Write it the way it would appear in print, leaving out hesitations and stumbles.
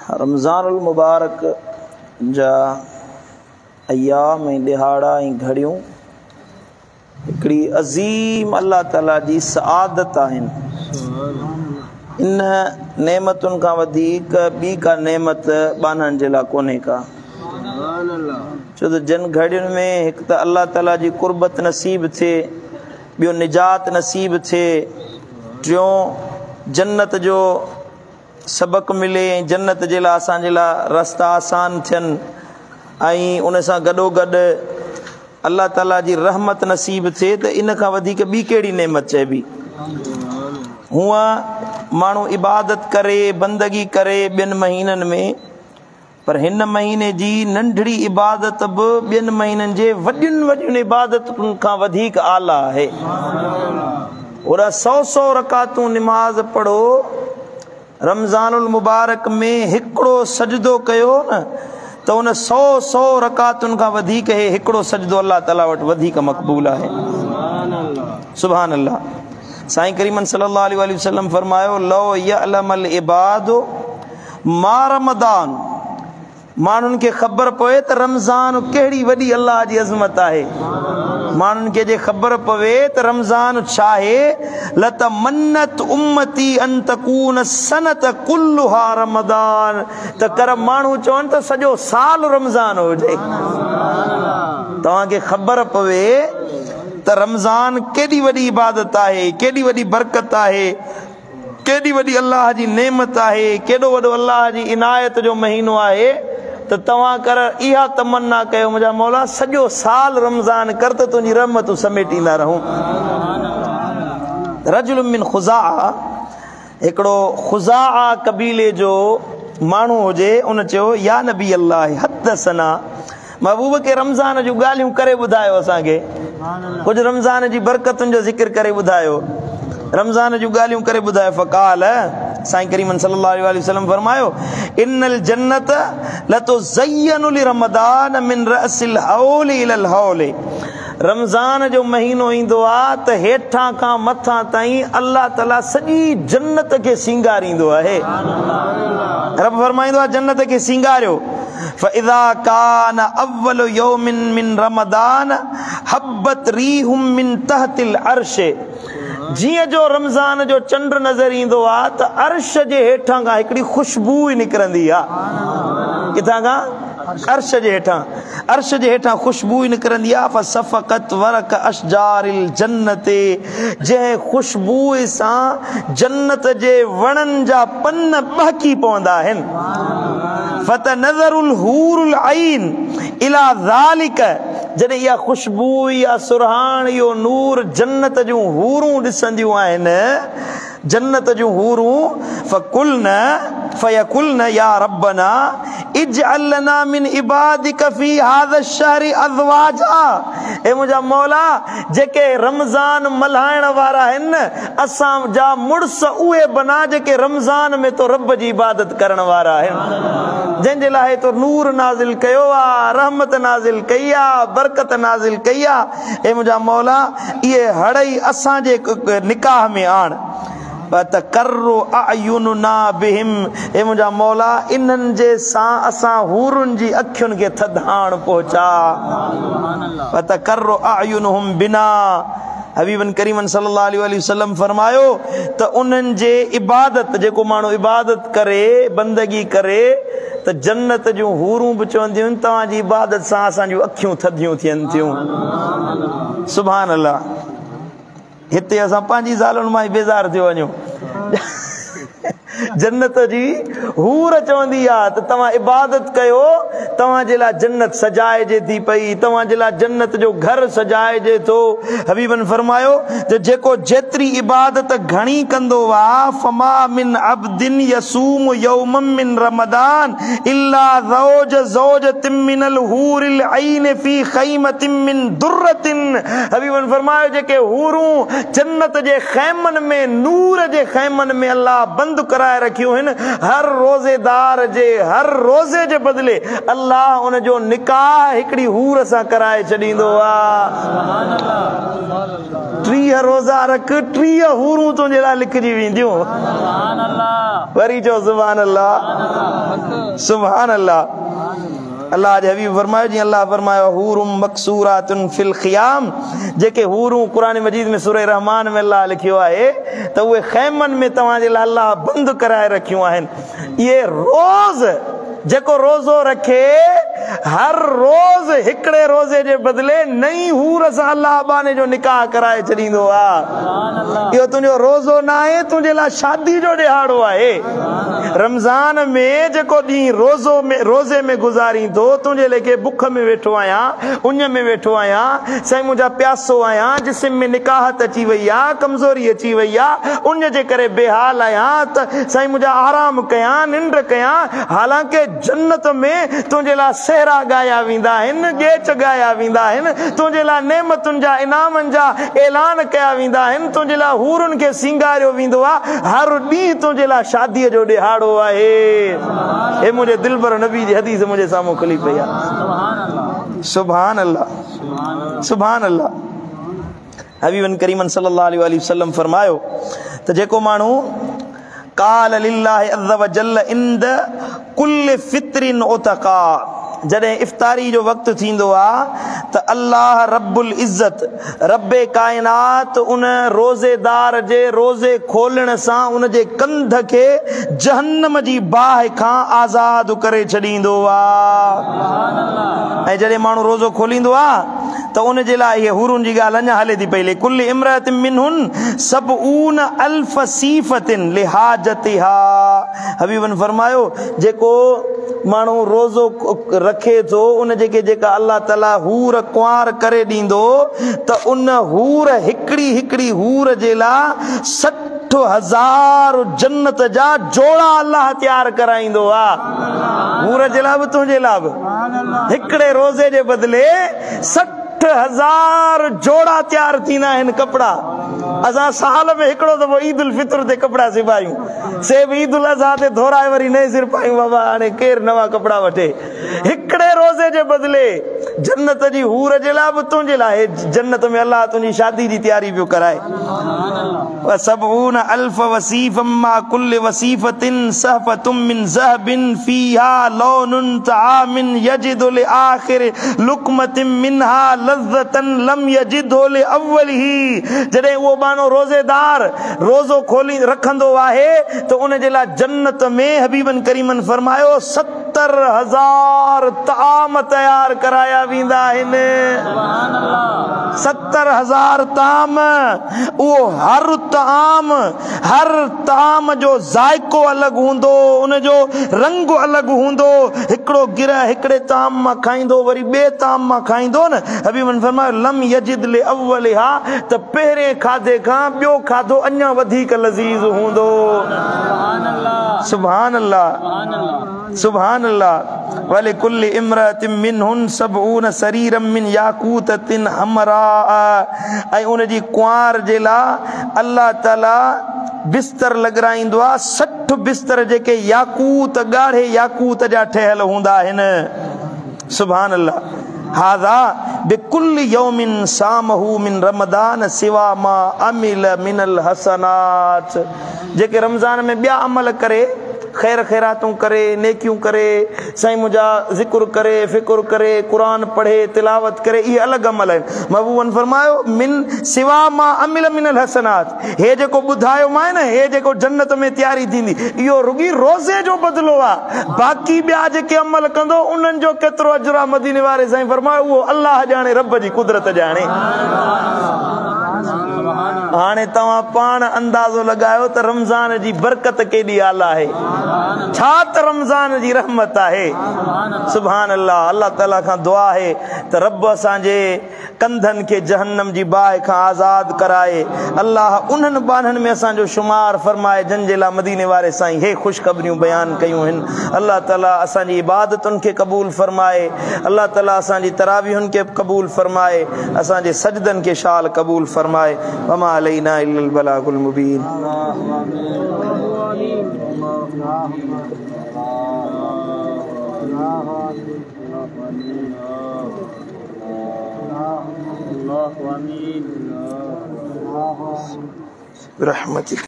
رمضان المبارڪ جا ايام ۽ ڏهاڙا ۽ گهڙيون هڪڙي عظيم الله تعالي جي سعادت آهن. ان نعمتن کان وڌيڪ ٻي ڪا نعمت ٻانهن جي لاء ڪونهي ڪا. ڇو ته جن گهڙين ۾ هڪ ته الله تعالي جي قربت نصيب ٿئي، ٻيو نجات نصيب ٿئي، ٽيون جنت جو سبق ملي ۽ جنت جي لاء اسان جي لاء رستا آسان ٿين ۽ ان سان گڏوگڏ الله تعالي جي رحمت نصيب ٿئي ته ان کان وڌيڪ ٻي ڪهڙي نعمت چئبي. هونء ماڻهو عبادت ڪري، بندگي ڪري ٻين مهينن ۾، پر هن مهيني جي ننڍڙي عبادت به ٻين مهينن جي وڏين وڏين عبادتن کان وڌيڪ اعليٰ آهي. هوڏانهن سؤ سؤ رڪعتون نماز پڙهو، رمضان المبارڪ ۾ هڪڙو سجدو ڪيو نه ته ان سؤ سؤ رڪعتن کان وڌيڪ هي هڪڙو سجدو الله تعاليٰ وٽ وڌيڪ مقبول آهي. سبحان الله. سائين ڪريمن صلي الله عليه وآله وسلم فرمايو لو يعلم العباد ما رمضان، ماڻهن کي خبر پوي ته رمضان ڪهڙي وڏي الله جي عظمت آهي، ماڻهن کي جي خبر پوي ته رمضان ڇا آهي، لتمنت امتي ان تڪون السنة ڪلها رمضان، ته ڪر ماڻهو چون ته سڄو سال رمضان هجي. توهان کي خبر پوي ته رمضان ڪيڏي وڏي عبادت آهي، ڪيڏي وڏي برڪت آهي، ڪيڏي وڏي الله جي نعمت آهي، ڪيڏو وڏو الله جي عنايت جو مهينو آهي ته توهان ڪر اها تمنا ڪيو منهنجا مولا سڄو سال رمضان ڪر ته تنهنجي رحمتون سميٽيندا رهون. رجل من خزاعه، هڪڙو خزاعه قبيلي جو ماڻهو هجي، ان چيو يا نبي الله حدثنا، محبوب کي رمضان جون ڳالهيون ڪري ٻڌايو اسان کي ڪجهه رمضان جي برڪتن جو ذڪر ڪري ٻڌايو رمضان جون ڳالهيون ڪري ٻڌايو فقال سائين ڪريم صلي الله عليه وسلم فرمايو ان الجنت لتزين لرمضان من راس الحول الى الحول رمضان جو مهينو ايندو آ ته هيٺان کان مٿان تائين الله تعالي سڄي جنت کي سينگاريندو آهي رب فرمائيندو آ جنت کي سينگاريو فاذا ڪان اول يوم من رمضان هبت ريح من تحت العرش جيئن جو رمضان جو چنڊ نظر ايندو آ ته عرش جي هيٺان کان هڪڙي خوشبو نڪرندي آ. ڪٿان کان؟ عرش جي هيٺان. عرش جي هيٺان خوشبو نڪرندي آ فصفقت ورق اشجار الجنت جنهن خوشبو سان جنت جي وڻن جا پن ٻهڪي پوندا آهن. فتنظر الحور العين الي ذلک جڏهن اها خوشبو، اها سرهاڻ، اهو نور جنت جون حورون ڏسنديون آهن، جنت جون حورون، فقلن فيقلن يا ربنا اجعل لنا من عبادك في هذا الشهر ازواجا، اي منهنجا مولا جيڪي رمضان ملهائڻ وارا آهن اسان جا مڙس اهي بنا جيڪي رمضان ۾ تو رب جي عبادت ڪرڻ وارا آهن، جنهن جي لاء تو نور نازل ڪيو آ، رحمت نازل ڪئي آ، برڪت نازل ڪئي آ، اي منهنجا مولا اهي هڙئي اسان جي نڪاح ۾ آڻ. فتقر اعيننا بهم، اي منهنجا مولا انهن جي سان اسان حورن جي اکين کي ٿڌاڻ پهچاء. فتقر اعينهم بنا، حبيبن ڪريمن صلي الله عليه وآله وسلم فرمايو ته انهن جي عبادت، جيڪو ماڻهو عبادت ڪري، بندگي ڪري ته جنت جون حورون به چونديون آهن توهان جي عبادت سان اسان جون اکيون ٿڌيون ٿين ٿيون. سبحان الله. هتي اسان پنهنجي زالن مان ئي بيزار ٿيو وڃون. جنت جي حور چوندي آ ته توهان عبادت ڪيو، توهان جي لاء جنت سجائجي ٿي پئي، توهان جي لاء جنت جو گهر سجائجي ٿو. حبيبن فرمايو ته جيڪو جيتري عبادت گهڻي ڪندو آ، فما من عبد يصوم يوما من رمضان الا زوج زوجة من الحور العين في خيمة من درة، حبيبن فرمايو جيڪي حورون جنت جي خيمن ۾ نور جي خيمن ۾ الله بند ڪرائي رکيون هن، هر روزيدار جي هر روزي جي بدلي الله ان جو نڪاح هڪڙي حور سان ڪرائي ڇڏيندو آ. 30 روزا رک، 30 حورون تنهنجي لاء لکجي وينديون. وري چئو سبحان الله. सुभान अल्लाह। अल्लाह जे हबीब फरमायो जीअं अल्लाह फरमायो हूरुम मकसूरातुन फिल ख़ियाम, जेके हूरूं क़ुरान मजीद में सूरह रहमान में अल्लाह लिखियो आहे त उहे ख़ैमनि में तव्हांजे लाइ अल्लाह बंदि कराए रखियूं आहिनि। इहे रोज़ जेको रोज़ो रखे हर रोज़ हिकिड़े रोज़े जे बदिले नई हूर सां अल्लाह बाने जो निकाह कराए छॾींदो आहे। इहो तुंहिंजो रोज़ो न आहे, तुंहिंजे लाइ शादी जो ॾिहाड़ो आहे। रमज़ान में जेको ॾींहुं रोज़ो में रोज़े में गुज़ारींदो, तुंहिंजे लेखे बुख में वेठो आहियां, उञ में वेठो आहियां, साईं मुंहिंजा प्यासो आहियां, जिस्म में निकाहत अची वई आहे, कमज़ोरी अची वई आहे, उञ जे करे बेहाल आहियां, त साईं मुंहिंजा आराम कयां, निंड कयां। हालांकि जन्नत में तुंहिंजे लाइ सहरा ॻाया वेंदा आहिनि, ॻेच ॻाया वेंदा आहिनि, तुंहिंजे लाइ नेमतुनि जा इनामनि जा ऐलान कया वेंदा आहिनि, तुंहिंजे लाइ हूरुनि खे सींगारियो वेंदो आहे। हर ॾींहुं तुंहिंजे लाइ शादीअ जो ॾिहाड़ो आहे। हे मुंहिंजे दिलबर नबी जी हदीस मुंहिंजे साम्हूं खुली पई आहे। सुभान अल्लाह, सुभान अल्लाह। हबीबन करीमन सल्लल्लाहु अलैहि वसल्लम फरमायो त जेको माण्हू काल लिल्लाहि अज़्ज़ व जल्ल इंद कुल फित्रिन उतका, जॾहिं इफ़्तारी जो वक़्तु थींदो आहे त अल्लाह रब्बुल इज़्ज़त रब काइनात उन रोज़ेदार जे रोज़े खोलण सां उन जे कंध खे जहन्नम जी बाहि खां आज़ाद करे छॾींदो आहे। ऐं जॾहिं माण्हू रोज़ो खोलींदो आहे त उन जे लाइ इहे हुरुनि जी ॻाल्हि अञा हले थी पई। कुल इमरात मिनहुन सबऊन अल्फ सीफतिन लिहाजतिहा। हबीबन फरमायो जेको माण्हू रोज़ो रखे थो उन जेके जेका अल्लाह ताला हूर कुंवार करे ॾींदो त उन हूर हिकिड़ी हिकिड़ी हूर जे लाइ 60,000 जन्नत जा जोड़ा अल्लाह तयारु कराईंदो आहे। हूर जे लाइ बि तुंहिंजे लाइ बि हिकिड़े रोज़े जे बदिले 60,000 जोड़ा तयारु थींदा आहिनि कपिड़ा। असां साल में हिकिड़ो दफ़ो ईद उल फितर ते कपिड़ा सिबायूं, से बि ईद उल अज़हा ते धोराए वरी नए सिर पायूं। बाबा हाणे केरु नवां कपिड़ा वठे? हिकिड़े रोज़े जे बदिले जन्नत जी हूर जे लाइ बि तुंहिंजे लाइ जन्नत में अल्लाह तुंहिंजी शादी जी तयारी पियो कराए। सबऊन अल्फ वसीफ़ मा कुल वसीफ़तिन सहफ़तुम मिन ज़हबिन फ़ीहा लौनुन तआमिन यजिदु लिआखिर लुक़मतिन मिनहा लज़्ज़तन लम यजिदहु लिअव्वलिही। जॾहिं उहो बानो रोज़ेदार रोज़ो खोली रखंदो आहे त उन जे लाइ जन्नत में हबीबन करीमन फरमायो 70,000 ताम तयारु कराया वेंदा आहिनि। 70,000 ताम। उहो हर ताम जो ज़ाइको अलॻि हूंदो, उनजो रंग अलॻि हूंदो। हिकिड़ो गिरह हिकिड़े ताम मां खाईंदो, वरी ॿिए ताम मां खाईंदो न। हबीबन फरमायो लम यजिद लिअव्वलिहा, त पहिरें खाधे खां ॿियो खाधो अञा वधीक लज़ीज़ हूंदो। सुभान अल्लाह, सुभान अल्लाह। वलिकुल्ल इमरातिन मिनहुन सबऊन सरीरम मिन याकूततिन हमरा। ऐं उनजी कुंवार जे लाइ अल्लाह ताला बिस्तर लॻाईंदो आहे 60 बिस्तर जेके याकूत ॻाढ़े याकूत जा ठहियल हूंदा आहिनि। सुभान अल्लाह। हाज़ा बिकुल यौमिन सामहू मिन रमदान सिवा मा अमिल मिनल हसनात। जेके रमज़ान में ॿिया अमल करे, ख़ैर ख़ैरातूं करे, नेकियूं करे, साईं मुंहिंजा ज़िक्र करे, फ़िक्र करे, क़ुरान पढ़े, तिलावत करे, इहे अलॻि अमल आहिनि। महबूबन फरमायो मिन सिवा मा अमिल मिनल हसनात, हे जेको ॿुधायो मां न, हे जेको जन्नत में तयारी थींदी, इहो रुॻी रोज़े जो बदिलो आहे। बाक़ी ॿिया जेके अमल कंदो उन्हनि जो केतिरो अजर आहे मदीने वारे साईं फरमायो उहो अल्लाह ॼाणे, रब जी कुदरत ॼाणे। हाणे तव्हां पाण अंदाज़ो लॻायो त रमज़ान जी बरकत केॾी आला आहे, छा त रमज़ान जी रहमत आहे। सुभान अल्लाह। अल्लाह ताला खां दुआ आहे त रब असांजे कंधनि खे जहन्नम जी बाहि खां आज़ाद कराए। अल्लाह उन्हनि ॿारनि में असांजो शुमार फरमाए जन जे लाइ मदीने वारे साईं हे ख़ुशख़बरियूं बयान कयूं आहिनि। अल्लाह ताला असांजी इबादतुनि खे क़बूल फरमाए, अल्लाह ताला असांजी तरावीहुनि खे क़बूल फरमाए, असांजे सजदनि खे शाल क़बूल फरमाए। वमा अलैना इल्लल बलागुल मुबीन। रहमतिक।